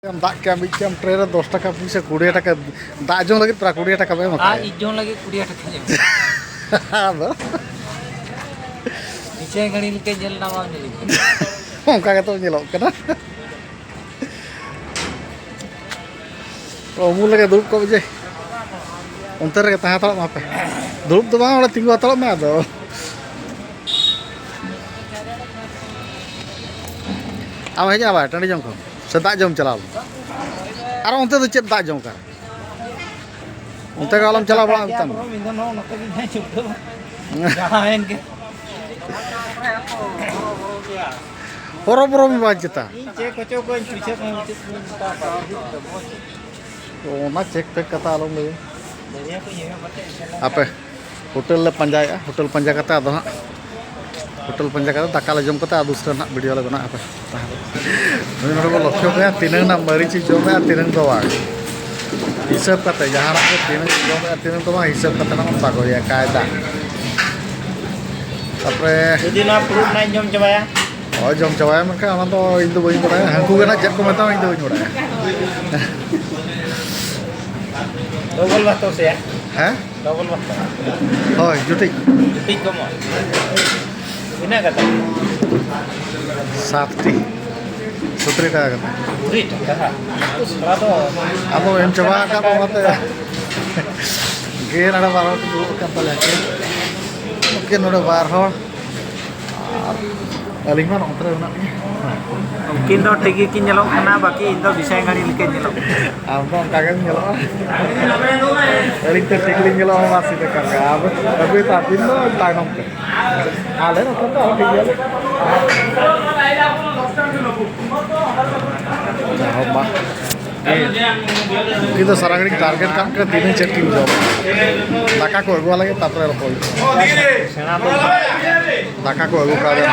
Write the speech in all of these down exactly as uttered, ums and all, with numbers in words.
ᱫᱟᱜ ᱠᱮᱫ ᱢᱤᱫᱴᱮᱱ ᱴᱨᱮ ᱨᱮ ᱫᱚᱥ ᱴᱟᱠᱟ ᱯᱩᱭᱥᱟᱹ, ᱠᱩᱲᱤ ᱴᱟᱠᱟ ᱫᱟᱜ ᱡᱚᱢ ᱞᱟᱹᱜᱤᱫ ᱯᱨᱟᱭ ᱠᱩᱲᱤ ᱴᱟᱠᱟ ᱵᱮ ᱮᱢ ᱟᱨ ᱠᱟᱜᱼᱟ᱾ ᱤᱡ ᱡᱚᱢ ᱞᱟᱹᱜᱤᱫ ᱠᱩᱲᱤ ᱴᱟᱠᱟ ᱧᱟᱢ᱾ ᱟᱫᱚ ᱱᱤᱪᱟᱹᱭ ᱜᱷᱟᱹᱲᱤ ᱞᱮᱠᱟ ᱧᱮᱞ ᱮᱱᱟ ᱵᱟᱢ ᱧᱮᱞ ᱠᱟᱱᱟ᱾ ᱚᱱᱠᱟ ᱜᱮᱛᱚ ᱧᱮᱞᱚᱜ ᱠᱟᱱᱟ᱾ ᱩᱢᱩᱞ ᱨᱮᱜᱮ ᱫᱩᱲᱩᱵ ᱠᱚᱜ ᱡᱮ, ᱚᱱᱛᱮ ᱨᱮᱜᱮ ᱛᱟᱦᱮᱸ ᱦᱟᱛᱟᱲᱚᱜ ᱢᱮ ᱟᱯᱮ᱾ ᱫᱩᱲᱩᱵ ᱫᱚ ᱵᱟᱝ, ᱚᱸᱰᱮ ᱛᱤᱸᱜᱩ ᱦᱟᱛᱟᱲᱚᱜ ᱢᱮ ᱟᱫᱚ᱾ ᱟᱢ ᱦᱮᱡ ᱟᱵᱟᱭ ᱴᱟᱺᱰᱤ ᱡᱚᱝ ᱠᱷᱚᱱ ᱥᱮ ᱫᱟᱜ ᱡᱚᱢ ᱪᱟᱞᱟᱣ ᱞᱮᱱᱟ? ᱟᱨ ᱚᱱᱛᱮ ᱫᱚ ᱪᱮᱫ ᱫᱟᱜ ᱡᱚᱝ ᱠᱟᱱᱟ? ᱚᱱᱛᱮ ᱜᱮ ᱟᱞᱚᱢ ᱪᱟᱞᱟᱣ ᱵᱟᱲᱟᱜᱼᱟ ᱢᱮᱛᱟᱢ᱾ ᱤᱧ ᱫᱚ ᱱᱚᱜᱼᱚ ᱱᱚᱛᱮ ᱜᱤᱧ ᱦᱮᱡ ᱪᱷᱩᱴᱟᱹᱣ᱾ ᱡᱟᱦᱟᱸᱭᱮᱱ ᱜᱮ᱾ ᱦᱚᱨᱚ ᱵᱚᱨᱚ ᱢᱮ ᱵᱟᱝ ᱪᱮᱛᱟ᱾ ᱤᱧ ᱪᱮᱫ ᱠᱚᱪᱚ ᱠᱚᱧ ᱯᱩᱭᱥᱟᱹ ᱠᱚᱧ ᱪᱮᱫ ᱠᱚᱧ ᱢᱮᱛᱟ ᱠᱚᱣᱟ᱾ ᱚᱱᱟ ᱪᱮᱠ ᱯᱮᱠ ᱠᱟᱛᱷᱟ ᱟᱞᱚᱢ ᱞᱟᱹᱭᱟ᱾ ᱫᱟᱹᱨᱭᱟᱹ ᱠᱚ ᱧᱮᱞ ᱠᱟᱛᱮ ᱤᱧ ᱥᱮᱱ ᱞᱮᱱ ᱜᱮ᱾ ᱟᱯᱮ ᱦᱳᱴᱮᱞ ᱞᱮ ᱯᱟᱸᱡᱟᱭᱮᱫᱼᱟ, ᱦᱳᱴᱮᱞ ᱯᱟᱸᱡᱟ ᱠᱟᱛᱮ ᱟᱫᱚ ᱦᱟᱸᱜ, ᱦᱳᱴᱮᱞ ᱯᱟᱸᱡᱟ ᱠᱟᱛᱮ ᱫᱟᱠᱟ ᱞᱮ ᱡᱚᱢ ᱠᱟᱛᱮ ᱟᱨ ᱫᱚᱥᱨᱟ ᱱᱟᱜ ᱵᱷᱤᱰᱤᱭᱳ ᱞᱮ ᱵᱮᱱᱟᱣᱟ᱾ ᱟᱯᱮ ᱛᱟᱦᱮᱸ ᱱᱩᱭ ᱱᱚᱰᱮ ᱵᱚ ᱞᱚᱠᱠᱷᱚ ᱠᱟᱭᱟ ᱛᱤᱱᱟᱹᱝ ᱱᱟᱜ ᱢᱟᱹᱨᱤᱪ ᱮ ᱡᱚᱢᱮᱫᱼᱟ, ᱛᱤᱱᱟᱹᱝ ᱫᱚ ᱵᱟᱝ᱾ ᱦᱤᱥᱟᱹᱵ ᱠᱟᱛᱮ ᱡᱟᱦᱟᱱᱟᱜ ᱜᱮ ᱛᱤᱱᱟᱹᱝ ᱡᱚᱢᱮᱫᱼᱟ, ᱛᱤᱱᱟᱹᱝ ᱫᱚ ᱵᱟᱝ, ᱦᱤᱥᱟᱹᱵ ᱠᱟᱛᱮ ᱱᱟᱜ ᱵᱚᱱ ᱛᱟᱜᱚᱭᱟ ᱠᱟᱭᱫᱟ᱾ ᱛᱟᱯᱚᱨᱮ ᱡᱩᱫᱤ ᱱᱚᱣᱟ ᱯᱷᱩᱨᱩᱴ ᱱᱟᱜ ᱤᱧ ᱡᱚᱢ ᱪᱟᱵᱟᱭᱟ᱾ ᱦᱳᱭ, ᱡᱚᱢ ᱪᱟᱵᱟᱭᱟ, ᱢᱮᱱᱠᱷᱟᱱ ᱚᱱᱟ ᱫᱚ ᱤᱧ ᱫᱚ ᱵᱟᱹᱧ ᱵᱟᱲᱟᱭᱟ, ᱦᱟᱹᱱᱠᱩ ᱜᱮ ᱱᱟᱜ ᱪᱮᱫ ᱠᱚ ᱢᱮᱛᱟᱢᱟ ᱤᱧ ᱫᱚ ᱵᱟᱹᱧ ᱵᱟᱲᱟᱭᱟ᱾ ᱰᱚᱵᱚᱞ ᱵᱷᱟᱛ ᱥᱮ? ᱦᱮᱸ? ᱰᱚᱵᱚᱞ ᱵᱷᱟᱛ᱾ ᱦᱳᱭ, ᱡᱩᱴᱤᱡ᱾ ᱡᱩᱴᱤᱡ ᱠᱚ ᱮᱢᱚᱜᱼᱟ᱾ ᱛᱤᱱᱟᱹᱜ ᱠᱟᱛᱮ? ᱥᱟᱛᱴᱤ᱾ ᱥᱚᱛᱨᱤ ᱴᱟᱠᱟ ᱠᱟᱛᱮ᱾ ᱥᱚᱛᱨᱤ ᱴᱟᱠᱟ? ᱛᱷᱚᱲᱟ ᱫᱚ ᱟᱫᱚ ᱮᱢ ᱪᱟᱵᱟ ᱟᱠᱟᱫ ᱵᱚ ᱚᱱᱟᱛᱮ᱾ ᱜᱮ ᱱᱚᱰᱮ ᱵᱟᱨ ᱦᱚᱲ ᱠᱚ ᱫᱩᱲᱩᱵ ᱟᱠᱟᱱ ᱛᱟᱞᱮᱭᱟ᱾ ᱱᱩᱠᱤᱱ ᱱᱚᱰᱮ ᱵᱟᱨ ᱦᱚᱲ᱾ ᱟᱨ ᱟᱹᱞᱤᱧ ᱢᱟ ᱱᱚᱛᱮ ᱨᱮ ᱢᱮᱱᱟᱜ ᱞᱤᱧᱟ᱾ ᱩᱱᱠᱤᱱ ᱫᱚ ᱴᱷᱤᱠ ᱜᱮᱠᱤᱱ ᱧᱮᱞᱚᱜ ᱠᱟᱱᱟ, ᱵᱟᱹᱠᱤ ᱤᱧ ᱫᱚ ᱵᱤᱥᱟᱭ ᱜᱟᱹᱲᱤ ᱞᱮᱠᱟᱧ ᱧᱮᱞᱚᱜ ᱠᱟᱱᱟ᱾ ᱟᱢ ᱫᱚ ᱚᱱᱠᱟ ᱜᱮᱢ ᱧᱮᱞᱚᱜᱼᱟ᱾ ᱟᱹᱞᱤᱧ ᱛᱚ ᱴᱷᱤᱠ ᱞᱤᱧ ᱧᱮᱞᱚᱜᱼᱟ, ᱢᱟᱥᱤ ᱞᱮᱠᱟ ᱜᱮ᱾ ᱟᱵᱚ, ᱟᱵᱚ ᱛᱚ ᱟᱹᱵᱤᱱ ᱫᱚ ᱛᱟᱭᱱᱚᱢ ᱛᱮ᱾ ᱟᱞᱮ ᱱᱚᱛᱮ ᱫᱚ ᱴᱷᱤᱠ ᱜᱮᱭᱟ᱾ ᱡᱟᱦᱳᱠ ᱢᱟ᱾ ᱩᱱᱠᱤᱱ ᱫᱚ ᱥᱟᱨᱟ ᱜᱷᱟᱹᱲᱤᱡ ᱴᱟᱨᱜᱮᱴ ᱠᱟᱜ ᱠᱟᱱᱟ, ᱛᱤᱱᱟᱹᱜ ᱪᱮᱫ ᱠᱤᱱ ᱡᱚᱢᱟ᱾ ᱫᱟᱠᱟ ᱠᱚ ᱟᱹᱜᱩᱣᱟᱞᱮ ᱜᱮ, ᱛᱟᱨᱯᱚᱨᱮ ᱨᱚᱯᱚᱲ ᱦᱩᱭᱩᱜᱼᱟ᱾ ᱥᱮᱬᱟ ᱫᱚ ᱫᱟᱠᱟ ᱠᱚ ᱟᱹᱜᱩ ᱠᱟᱣᱫᱟ᱾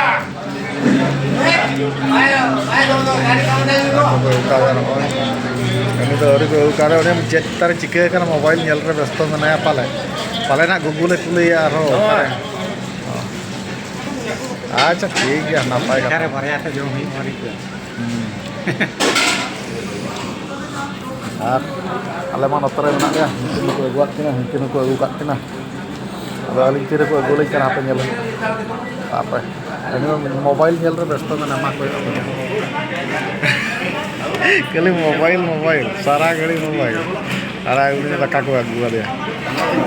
ᱫᱟᱠᱟ ᱠᱚ ᱟᱹᱜᱩ ᱠᱟᱣᱫᱟ ᱱᱚᱜᱼᱚᱭ᱾ ᱩᱱᱤ ᱫᱚ ᱟᱹᱣᱨᱤ ᱠᱚ ᱟᱹᱜᱩ ᱠᱟᱣᱫᱟ, ᱩᱱᱤ ᱪᱮᱫ ᱛᱟᱨ ᱪᱤᱠᱟᱹ ᱟᱠᱟᱱᱟ, ᱢᱳᱵᱟᱭᱤᱞ ᱧᱮᱞ ᱨᱮ ᱵᱮᱥᱛᱚ ᱢᱮᱱᱟᱭᱟ ᱯᱟᱞᱮ᱾ ᱯᱟᱞᱮ ᱱᱟᱜ ᱜᱩᱜᱩᱞᱮ ᱠᱩᱞᱮᱭᱟ ᱟᱨᱦᱚᱸ᱾ ᱦᱳᱭ᱾ ᱚᱠᱟᱨᱮ? ᱟᱪᱪᱷᱟ, ᱴᱷᱤᱠ ᱜᱮᱭᱟ, ᱱᱟᱯᱟᱭ ᱠᱟᱛᱷᱟ᱾ ᱮᱠᱟᱨᱮ ᱵᱟᱨᱭᱟ ᱛᱮ ᱡᱚᱢ ᱦᱩᱭᱩᱜᱼᱟ, ᱟᱹᱰᱤ ᱩᱛᱟᱹᱨ᱾ ᱦᱩᱸ᱾ ᱟᱨ ᱟᱞᱮ ᱢᱟ ᱱᱚᱛᱮ ᱨᱮ ᱢᱮᱱᱟᱜ ᱞᱮᱭᱟ, ᱩᱱᱠᱤᱱ ᱦᱚᱸᱠᱚ ᱟᱹᱜᱩᱣᱟᱫ ᱠᱤᱱᱟ, ᱩᱱᱠᱤᱱ ᱦᱚᱸᱠᱚ ᱟᱹᱜᱩ ᱠᱟᱫ ᱠᱤᱱᱟ᱾ ᱟᱫᱚ ᱟᱹᱞᱤᱧ ᱛᱤᱨᱮᱠᱚ ᱟᱹᱜᱩ ᱟᱹᱞᱤᱧ ᱠᱟᱱᱟ ᱦᱟᱯᱮ ᱧᱮᱞ ᱦᱩᱭᱩᱜᱼᱟ᱾ ᱛᱟᱯᱚᱨᱮ ᱩᱱᱤ ᱢᱟ ᱢᱳᱵᱟᱭᱤᱞ ᱧᱮᱞ ᱨᱮ ᱵᱮᱥᱛᱚ ᱢᱮᱱᱟᱜᱼᱟ, ᱢᱟ ᱠᱚᱭᱚᱜ ᱟᱠᱚ ᱠᱟᱱᱟ᱾ ᱠᱷᱟᱹᱞᱤ ᱢᱳᱵᱟᱭᱤᱞ, ᱢᱳᱵᱟᱭᱤᱞ, ᱥᱟᱨᱟ ᱜᱷᱟᱹᱲᱤᱡ ᱢᱳᱵᱟᱭᱤᱞ᱾ ᱟᱨ ᱩᱱᱤ ᱫᱟᱠᱟ ᱠᱚ ᱟᱹᱜᱩ ᱟᱫᱮᱭᱟ᱾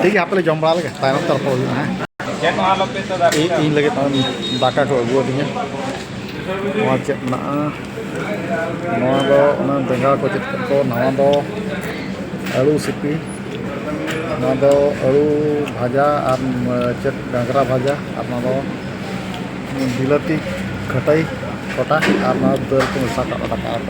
ᱴᱷᱤᱠ ᱜᱮᱭᱟ, ᱦᱟᱯᱮ ᱞᱮ ᱡᱚᱢ ᱵᱟᱲᱟ ᱞᱮᱜᱮ, ᱛᱟᱭᱱᱚᱢ ᱛᱮ ᱨᱚᱯᱚᱲ ᱦᱩᱭᱩᱜᱼᱟ, ᱦᱮᱸ᱾ ᱤᱧ, ᱤᱧ ᱞᱟᱹᱜᱤᱫ ᱱᱚᱜᱼᱚᱭ ᱫᱟᱠᱟ ᱠᱚ ᱟᱹᱜᱩ ᱟᱹᱫᱤᱧᱟ᱾ ᱱᱚᱣᱟ ᱪᱮᱫ ᱢᱮᱱᱟᱜᱼᱟ? ᱱᱚᱣᱟ ᱫᱚ ᱚᱱᱟ ᱵᱮᱸᱜᱟᱲ ᱠᱚ ᱪᱮᱫ ᱠᱚ, ᱱᱚᱣᱟ ᱫᱚ ᱟᱹᱞᱩ ᱥᱤᱯᱤ, ᱱᱚᱣᱟ ᱫᱚ ᱟᱹᱞᱩ ᱵᱷᱟᱡᱟ ᱟᱨ ᱪᱮᱫ ᱜᱷᱟᱸᱜᱽᱨᱟ ᱵᱷᱟᱡᱟ, ᱟᱨ ᱱᱚᱣᱟ ᱫᱚ ᱵᱤᱞᱟᱹᱛᱤ ᱠᱷᱟᱹᱴᱟᱹᱭ ᱠᱚᱴᱟ, ᱟᱨ ᱱᱚᱣᱟ ᱫᱟᱹᱞ ᱠᱚ ᱢᱮᱥᱟ ᱠᱟᱜ ᱫᱟᱠᱟ ᱟᱨ